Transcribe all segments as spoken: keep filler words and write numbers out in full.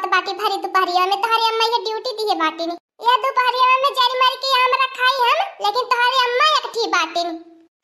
बाटी भरी दुपहरिया में तोहरे अम्मा ये ड्यूटी दिए बाटिन। ये दुपहरिया में जरी मरी के आम रखाई हम, लेकिन तोहरे अम्मा एक ठी बाटिन।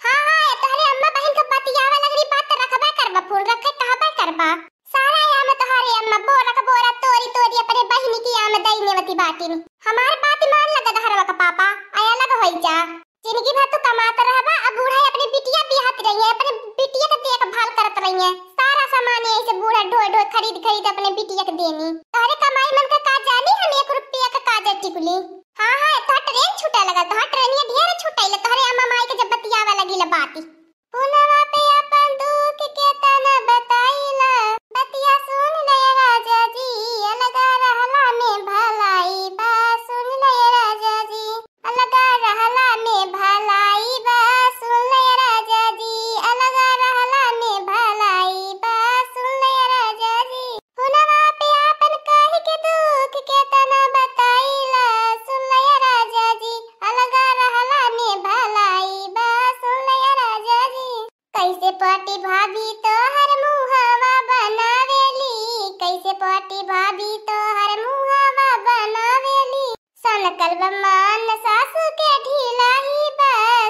हाँ, हाँ, ये तोहरे अम्मा बहिन के बतियावा लगनी बात त रखबे करबा, फोन रखे कहबे करबा। सारा आम तोहरे अम्मा बोरा का बोरा तोरी तोरी अपने बहिनी की आम दई नेवती बाटिन। हमार बात मान लगा दहरवा का पापा, आया लग होई जा। जिंदगी भर तू कमात रहबा, अब बूढ़ा अपने बिटिया बिहात रही है, अपने बिटिया के देखभाल करत रही है। सारा सामान यही से बूढ़ा ढोए ढोए खरीद खरीद अपने बिटिया के देनी। तोहरे कमाई मन का का जानी, हम एक रुपया का काजर टिकुली। हाँ, हाँ, तोहर ट्रेन छूटे लगा, तोहर ट्रेनिया ढेर छूटे ले, तोहरे अम्मा माई के जब बतियावे लगी ले बाती। पुनवा पे अपन दुख के तना बताइला, बतिया सुन ले राजा जी, अलगा रहला में भलाई बा, सुन ले राजा जी। अलगा रहला में भलाई बा, सुन ले राजा जी, अलगा रहला में भलाई बा, सुन ले राजा जी। हुनवा पे आपन कह के दुख के तना बताइला, सुन ले राजा जी, अलगा रहला में भलाई बा, सुन ले राजा जी। कैसे पटी भाभी तोहर मुहवा बनावेली, कैसे पटी भाभी तोहर मुहवा बनावेली। सनकल बा मान सासु के ढिलाई बा,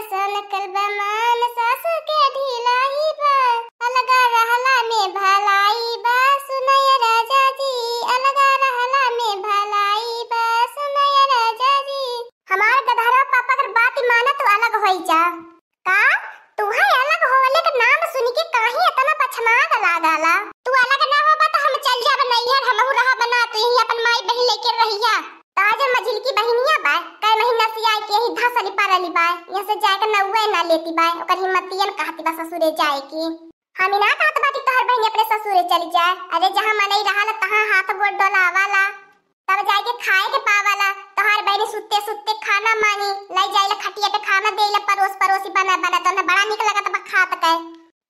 सनकल बा मान सासु के ढिलाई बा। अलगा रहला में भलाई बा, सुनय राजा जी, अलगा रहला में भलाई बा, सुनय राजा जी। हमार गदहरा पापा कर बात माना तो अलग होई जा। का? तुहे अलग होले के नाम सुन के काहे इतना पछमाग लागाला? तू अलग ना होबा तो हम चल जाब नैहर, हमहू रहब ना, तू यहीं अपन माई बहिन लेके रहिया। ताज मझिल की बहिनिया बा, कै महीना से आए के यही धसली परली बा, यहाँ से जाए के नौवे ना लेती बा, ओकर हिम्मतियन कहती बा ससुरे जाए की। हम ही ना कहत बाटी तोहर बहिनी अपने ससुरे चली जाए। अरे जहाँ मनई रहल तहाँ हाथ गोड़ डोलावाला, तब जाए के खाए के पावाला। तोहार बहिनी सुत्ते सुत्ते खाना मांगी, लाई जाइला खटिया पे खाना देला परोस परोसी बना बना, तो बड़ा निक लगत बा खात के।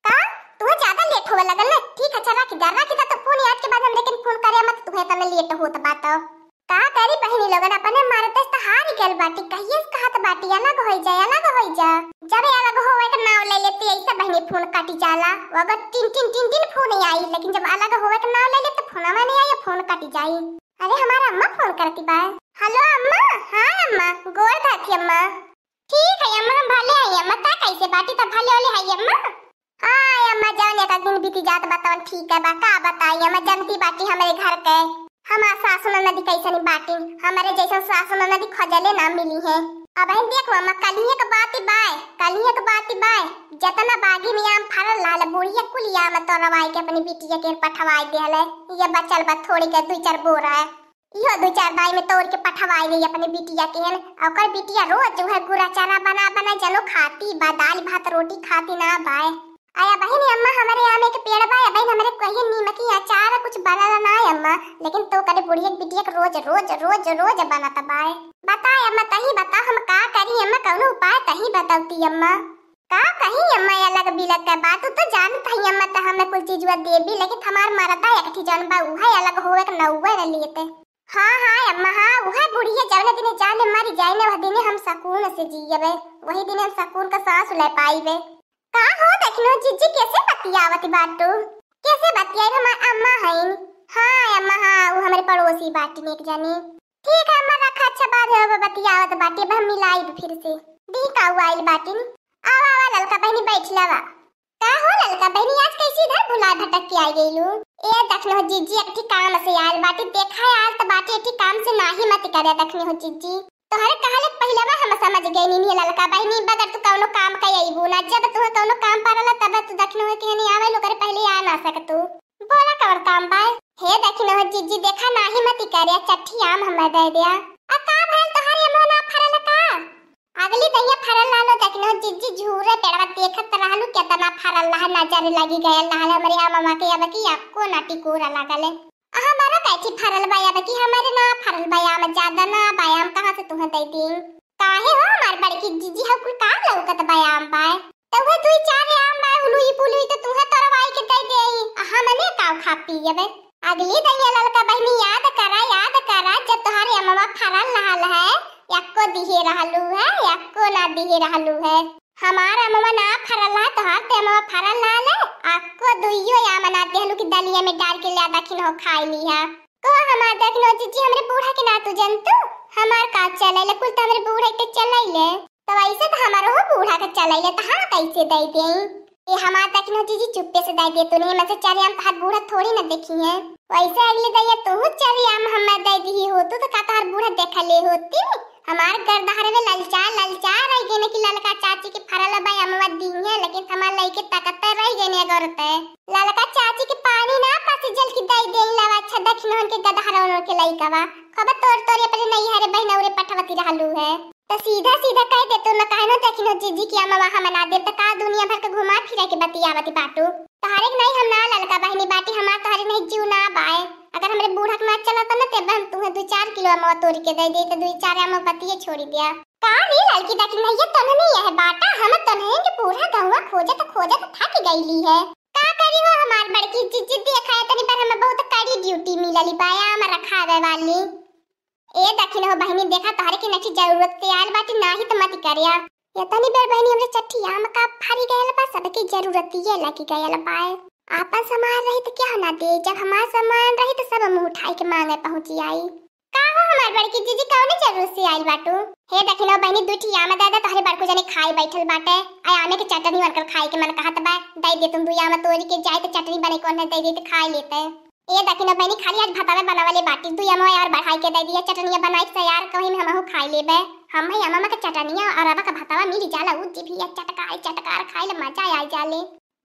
का? तुहे ज्यादा लेट होवे लगल ना? ठीक है, चला की डर रखी तो फोन आज के बाद हम लेकिन फोन करे मत, तुहे तने लेट होत बा तो। का करी बहिनी लोगन, अपने मारते से तो हार ही गल बाटी, कहिए से कहत बाटी अलग होई जाए, अलग होई जा। जब अलग होवे के नाव ले लेती ऐसे बहिनी फोन काटी जाला, वो अगर टिन टिन टिन टिन फोन ही आई, लेकिन जब अलग होवे के नाव ले लेते फोनवा नहीं आई, फोन काटी जाई। अरे हमार अम्मा फोन करती बा। हेलो अम्मा। हाँ अम्मा, गोड़ धरती अम्मा। ठीक है अम्मा, हम भले आई अम्मा, ता कैसे बाटी तब भले होले आई अम्मा। हाँ अम्मा, जौन एक दिन बीती जात बा तौन ठीक है बा, का बताई अम्मा, जनती बाटी हमरे घर के। हमार सासु ननदी कैसनी बाटी, हमरे जैसन सासु ननदी खोजले ना मिली है। अब हम देखो अम्मा, कलिए के बात बाय, कलिए के बात बाय, जतना बागी में आम फरल रहल बुढ़िया कुल आम तोड़वाई के अपनी बिटिया के पठवाई देहले। ये बचल बा थोड़ी के दुई चार बोरा है, इहो दुई चार दाई में तोड़ के पठवाई गई अपने बिटिया के हन। आ ओकर बिटिया रोज जो है गुरा चारा बना बना जनो खाती बा, दाल भात रोटी खाती ना बाय। आया बहिन अम्मा, हमरे आमे के पेड़ बा, बहिन हमरे कहिए नीमकी अचार कुछ बनल ना अम्मा, लेकिन तो करे बुढ़िया के बिटिया के रोज रोज रोज रोज बनत बाय। बता अम्मा, तही बता हम का करी अम्मा, कौनो उपाय तही बतौती अम्मा। का कही अम्मा, अलग बिलग के बात, तू तो जानत हई अम्मा, त हमें कुल चीजुआ देबी, लेकिन हमार मरदा एक ठी जन बा, उहे अलग होवे के नौवे न लेते। हाँ, हाँ अम्मा, हाँ, उहे बुढ़िया जौने दिने जाने मरी जाए न, वह दिने हम सकून से जियबे, वही दिने हम सकून का सांस ले पाइबे। का हो दखिनो जिज्जी, कैसे बतियावत बाटू? कैसे बतियाई, हमार अम्मा हईन। हाँ अम्मा, हाँ, वो हमरे पड़ोसी बाटिन एक जनी। ठीक है अम्मा, रखा, अच्छा बाद में अब बतियावत बाटी, अब हम मिलाइब फिर से। दी का आइल बाटिन। आवा, आवा ललका बहिनी, बैठ लावा। का हो ललका बहिनी, आज कैसे इधर भुला भटक के आ गईलू? ए दखनो जिज्जी, एक ठी काम से आइल बाटी, देखा है आल त बाटी, एक ठी काम से नाही मत करे दखनी हो जिज्जी। तोहरे कहले पहिलवा हम समझ गए नी ललका बहिनी, बगैर तू कौनो काम के अइबू ना, जब तुहे कौनो काम पड़ला तब तू दखनो के नहीं आवे, ओकरे पहले आ ना सकतू। बोला कौन काम बा? हे दखनो जिज्जी, देखा नाही मत करे, चट्ठी आम हमें दे दिया। आ का भइल, तोहरे अमवा ना फरल का? अगली दहिया फरल लालो, दखनो जिज्जी, झूरे पेड़वा देखत रहलू, केतना फरल रहा, नजर लगी गयल रहल हमरे अमवा के, अब की अक्को ना टिकोरा लागल है। आ हमारा कैची फरल बा, अब की हमारे ना फरल बा आम, ज्यादा ना बा आम, कहाँ से तुहे दे दी? काहे हो हमार बड़की जिज्जी, हम कुल काम लौकत बा आम बा? त उहे दुई चार आम बा, उलुई पुलुई त तुहे तोरवाई के दे देई, आ हमने काव खा पी लेबे? अगली दहिया ललका बहिनी, याद करा, याद करा, जब तोहारे अमवा फरल रहल है, यक्को दिहे रहलू है, यक्को ना दिहे रहलू है। हमार अमवा ना फरल है, तोहार ते अमवा फरल रहल है, अक्को दुइयो आम ना देहलू कि दलिया में डाल के ला दखिन हो खाई ली है। तो हमार दखिनो जीजी, हमरे बूढ़ा के ना तू जनतू, हमार का चलैले, कुल तो हमरे बूढ़ा के चलैले। तो वैसे तो हमारो हो बूढ़ा के चलैले, तो हम कैसे दे देई? ये हमार दखिनो जीजी, चुप्पे से दे दे तू, नहीं मन से चार आम तहार बूढ़ा थोड़ी ना देखी है। वैसे अगले दैया तू चार आम हमें दे दी हो, तू तो का तहार बूढ़ा देख ले होती? हमार गरदहरवे ललचार ललचार रह गए कि ललका चाची के फरल बा अमवा दी है, लेकिन हमार लइके ताकत रह गए अगर ते ललका चाची के पानी ना पसी जल की दई दे लावा। अच्छा दखिनहन के गदहरवन के लइकवा, खबर तोर तोर अपने नैहरे बहिनौरे पठवती रहलू है। तो सीधा सीधा कह दे तू न, काहे न दखिनो जीजी की अमवा हम ना दे, तो का दुनिया भर के घुमा फिरा के बतियावती बाटू? तोहरे के नहीं हम ना ललका बहिनी बाटी, हमार तोहरे नहीं जीव ना बाए। अगर हमरे बूढ़ा के ना चलत न, ते हम तुहे दू चार किलो अमवा तोड़ के दे दे, तो दू चार अमवा बतिये छोड़ी दिया। का रे ललकी दखिनहिया, तोहने यह बाटा, हम तोहने के पूरा गौवा खोजत खोजत थक गईली है। का करी हो हमार बड़की जीजी, देखा है तनी पर हमें बहुत कड़ी ड्यूटी मिलली बा आम रखावे वाली। ए दखिन हो बहिनी, देखा तोहरे के नची जरूरत से आयल बाटी, नाही तो मत करिया। ये तनी बेर बहिनी हमरे चट्टी आम का फरी गयल बा, सबके जरूरत ये लगी गयल बा। आपन सामान रही तो क्या ना दे, जब हमार सामान रही तो सब मुंह उठाई के मांगे पहुंची आई। का हो हमार बड़की जीजी, कौने जरूरत से आइल बाटू? हे दखिनो बहिनी, दुई ठी आम दे दे, तोहरे बड़कू जने खाए बैठल बाटे। आ आमे के चटनी वनकर खाए के मन कहत बा, दे दे तुम दुई आम तोरी के, जाए तो चटनी बने कौन है, दे दे तो खाए लेते। ए दखिनो बहिनी, खाली आज भतावे बनावले बाटी, दुई आम और बढ़ाई के दे दिया, चटनिया बनाई से यार कहीं में हमहू खाए लेबे। हम ही अम्मा के चटनिया और अब का भतावा मिल जाला, उ जी भी चटकार चटकार खाए ले मजा आ जाले।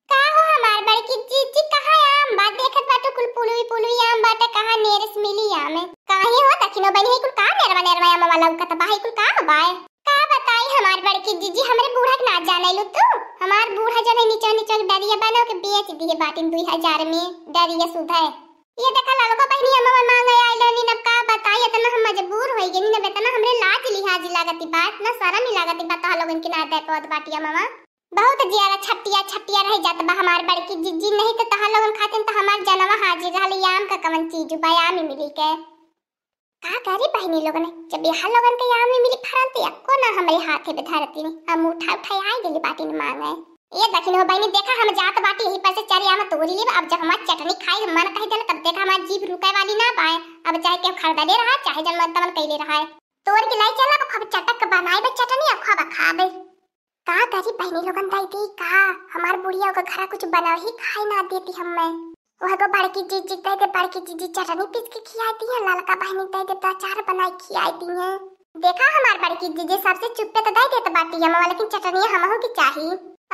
का हो हमार बड़की जीजी, कहाँ आम बा? देखत बाटू कुल पुलुई पुलुई आम बाटे, कहाँ नेरस मिली आम? काहे हो दखिनो बहिनी, है कुल का नेरवा नेरवा आम वाला उकत बा, है कुल का बाय? का बताई हमार बड़की जीजी, हमरे बूढ़ा के ना जाने लू तू? हमार बूढ़ा जने निचो निचो डरिया बनो के बेच दिए बाटिन दुई हजार में, डरिया सुधे। ये देखा ललको बहिनी अमवा मांगे आइल रहनी, अब का बताई, इतना हम मजबूर हो गए, अब इतना हमरे लाज लिहाज लागती बात, ना शर्म ही लागती बा, तोह लोगन के ना दे पावत बाटी अमवा। बहुत जियारा छटिया छटिया रह जात बा हमार बड़की जिज्जी, नहीं तो तहार लोगन खातिन तो हमार जनवा हाजिर रहल, ई आम का कवन चीज बा, आम ही मिली के। का करी बहिनी लोगन, जब यहाँ लोगन के आम ही मिली फरल तो एको ना हमरे हाथे पे धरती ने, हम उठा उठा आए गेली बाटी ने मांगे। ए दखिन हो बहिनी, देखा हम जात बाटी यही पर से चार आम तोड़ी लेब, अब जब हमार चटनी खाए के मन कह देला तब देखा हमार जीभ रुके वाली ना बाए, अब चाहे केहू खरीदले रहा चाहे जन मन तमन कैले रहा, तोड़ के लाई चला, अब खूब चटक के बनाए बे चटनी, अब खूब खाबे। का करी बहिनी लोगन, दई दी का? हमार बुढ़िया ओकर घरा कुछ बनावे ही खाए ना देती हमें। वह को बड़की जीजी दे दे, बड़की जीजी चटनी पीस के खिया दी है, ललका बहिनी दे दे तो अचार बनाए खिया दी है। देखा हमार बड़की जीजी सबसे चुप्पे तो दे देत बाटी हम, लेकिन चटनिया हमहू की चाही।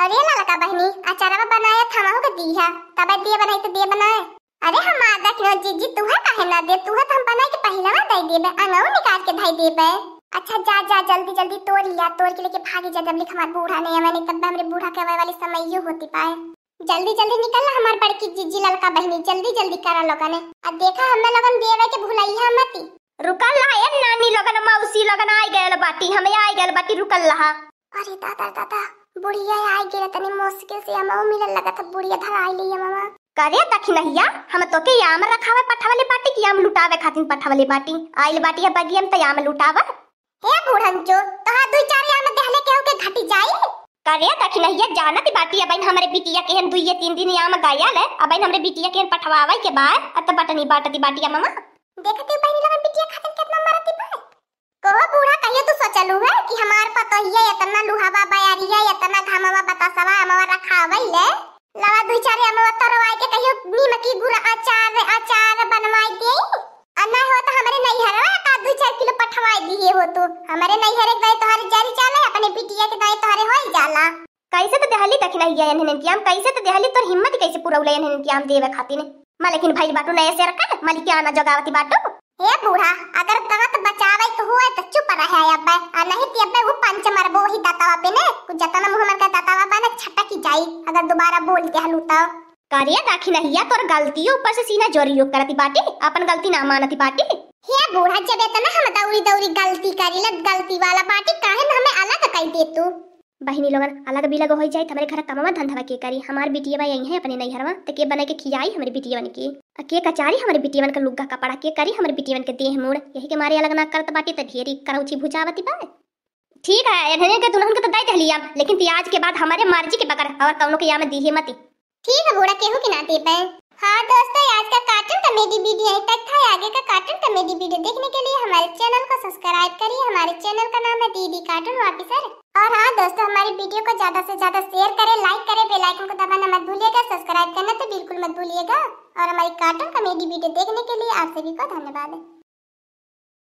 अरे ललका बहिनी, अचारवा बनाए हमहू के दी है, तबे दिए बनाई तो दिए बनाए। अरे हमार दखिनो जीजी, तुहे काहे ना दे? तुहे तो हम बनाई के पहिलवा दे देबे, अंगऊ निकाल के धई देबे। अच्छा जा जा, जल्दी जल्दी तोड़ लिया, तोड़ के लेके भागी जा, जब लिख हमार बूढ़ा नहीं आवे, नहीं तब हमरे बूढ़ा के आवे वाली समइयो होती पाए। जल्दी जल्दी निकल ला हमार बड़की जीजी ललका बहिनी, जल्दी जल्दी करा लोगने। अब देखा हमें लोगन देवे के भुलैया मती। रुकल ला ए नानी लोगन, मौसी लोगन आई गयल बाटी, हमें आई गयल बाटी, रुकल ला। अरे दादा दादा, बुढ़िया आई गेल, तनी मुश्किल से अमऊ मिलल, लगत बुढ़िया धराई ली अमवा। करे दखिनहिया, हम तोके आम रखावे पठवले बाटी कि आम लुटावे खातिर पठवले बाटी? आइल बाटी है बगिया में त आम लुटावे। हे बूढ़न जो, तोहार दुई चार आम देहले केहू के घटी जाई? करे दखिनहिया, जानत बाटी अब हमरे बिटिया केहन दुइये तीन दिन आम गायल है, अब हमरे बिटिया केहन पठवावे के बा, अत बटनी बाटती बाटी अमवा। देखती बहिनी लोगन बिटिया खातिर कितना मरती बा। कहो बूढ़ा, कहियो तू सोचलू है कि हमार पतोहिया इतना लुहावा बयारिया, इतना घामवा बतासवा अमवा रखावई ले, लवा दुई चार अमवा तरवाई के कहियो नीमकी गुड़ अचार, अचार बनवाई दे। आ ना हो तो हमरे नैहरवा का दुई चार किलो पठवाई दिए हो तू। हमरे नैहरे गए तोहरे जरी जाला, अपने बिटिया के गए तोहरे होई जाला। कैसे तो देहली दखिनहिया एन्हन के आम, कैसे तो देहली, तोर हिम्मत कैसे पुरौले एन्हन के आम देवे खातिर? मलिकिन भइल बाटू नए सेर का, मलिकियाना जोगावती बाटू। हे बूढ़ा, अगर दांत बचावे के हुए तो चुप रहे अब्बे, आ नहीं ती अब्बे वो पंच मरबो ही दांतवा पे ने, कुछ जतना मुंह मन का दांतवा बने छटकी जाई, अगर दोबारा बोल देहलू तो। करे दखिनहिया, तोर गलती ऊपर से सीना जोरियो करती बाटी, अपन गलती ना मानती बाटी। हे बूढ़ा, जब इतना हम दौरी दौरी गलती करी ले, गलती वाला बाटी काहे न हमें अलग कई दे तू? बहिनी लोगन, अलग बिलग होइ जाई त हमरे घर कमवा धंधवा के करी? हमार बिटियवा यही है अपने नैहरवा, त के बनाई के खियाई हमरे बिटियवन के? आ के कचारी हमरे बिटियवन के लुग्गा कपड़ा? के करी हमरे बिटियवन के देह मूड़? यही के मारे अलग ना करत बाटी, त ढेरी करौछी भुजावती बा। ठीक है, एन्हने के दुल्हन के तो दे देहली आम, लेकिन प्याज के बाद हमारे मर्जी के बकर और कौनो के आम दीहे मती। ठीक है बूढ़ा, केहू के ना देबे। हाँ दोस्तों, आज का कार्टून का कॉमेडी वीडियो यहीं तक था। आगे का कार्टून कॉमेडी वीडियो देखने के लिए हमारे चैनल को सब्सक्राइब करिए। हमारे चैनल का नाम है दीदी कार्टून ऑफिसर। और हाँ दोस्तों, हमारी वीडियो को ज्यादा से ज्यादा शेयर करें, लाइक करें, बेल आइकन को दबाना मत भूलिएगा, सब्सक्राइब करना तो बिल्कुल मत भूलिएगा। और हमारी कार्टून कॉमेडी वीडियो देखने के लिए आप सभी को धन्यवाद।